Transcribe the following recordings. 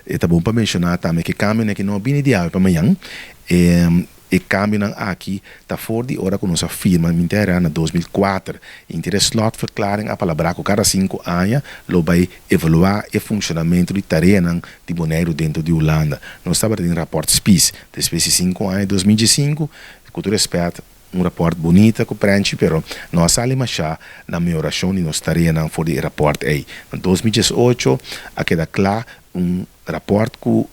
E ta bon pa menshoná tambe ku e kambionan aki no a bini di awe pa mañan. E kambionan aki ta for di ora ku nos a firma Minterra na 2004. Inter e slotverklaring a palabrá ku kada 5 aña lo bai evaluá e funshonamentu di tareanan di Boneiru dentro di Hulanda. Nos tabatin rapport Spies. Despues di 5 aña, 2005, ku tur rèspèt, un rapport bunita ku prenchi, pero no a sali mashá na mehorashon di nos tareanan for di rapport ei. Na 2018 a keda kla un rapport ku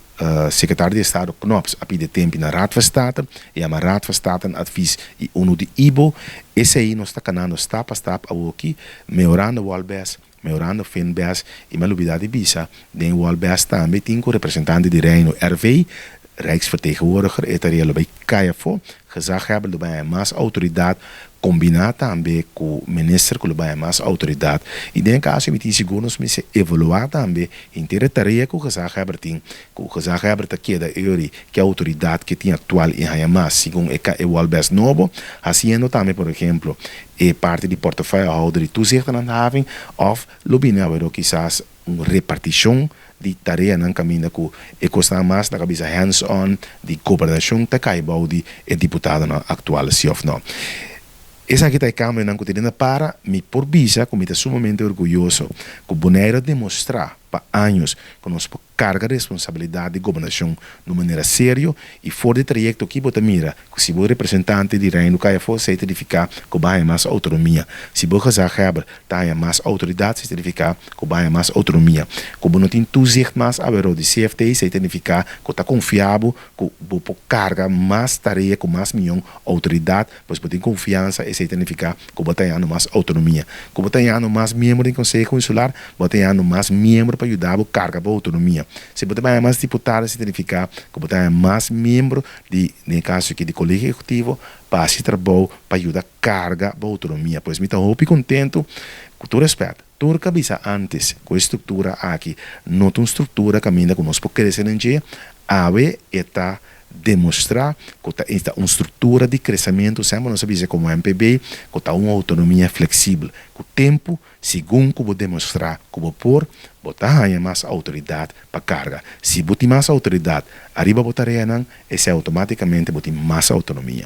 sekretario di Estado Knops a pidi tempu na Raad van State, yama Raad van State advies i unu di IBO. Esei nos ta kanando stap pa stap awoki, mehorando Wolbes, mehorando Finbes i m'a lubidá di bisa, den Wolbes tambe tin ku representante di Reino, RV, Rijksvertegenwoordiger, e tarea lo bai kai afó, gezaghebber lo bai mas outoridat, kombiná tambe ku minister ku lo bai mas outoridat. I den kaso mi tin sigur nos mester evaluá tambe henter e tarea ku gezaghebber tin, ku gezaghebber ta keda eri ku outoridat ku tin aktual i haña mas segun e Wolbes nobo, hasiendo tambe, por ehèmpel, e parti di portefeuillehouder di toezichthandhaving òf lo bini awor kisas un repartishon di tareanan kaminda ku e kosnan mas na kabisa hands-on di gobernashon ta kai bou di e diputadonan aktual, si òf no. Esaki ta e kambionan ku tin para mi por bisa ku mi ta sumamente orguyoso ku Boneiru a demostrá pa años ku nos por karga responsabilidat di gobernashon di manera serio i for di trayekto ku bo ta mira ku si bo representante di Reino kai afó, esei ta nifiká ku bo haña mas outonomia. Si bo gezaghebber ta haña mas outoridat, esei ta nifiká ku bo haña mas outonomia. Ku bo no tin toezicht mas aweró di CFT, esei ta nifiká ku ta konfia bo ku bo por karga mas tarea ku mas mihó outoridat, pues bo tin konfiansa, esei ta nifiká ku bo ta hañando mas outonomia. Ku bo ta hañando mas miembro di Konseho Insular, bo ta hañando mas miembro pa yuda bo karga bo outonomia. Si bo ta haña mas diputado, esei ta nifiká ku bo ta haña mas miembro di, den kaso aki, di Kolegio Ehekutivo, pa hasi trabou pa yuda karga bo outonomia. Pues mi ta hopi kontentu. Ku tur rèspèt, tur ku a bisa antes ku e struktura aki no ta un struktura kaminda ku nos por krese den dje, awe e ta demostrá ku ta un struktura di kresementu. Semper nos a bisa komo MPB ku ta un outonomia fleksibel. Ku tempu, segun ku bo demostrá ku bo por, bo ta haña mas outoridat pa karga. Si bo tin mas outoridat ariba bo tareanan, esei outomátikamente bo tin mas outonomia.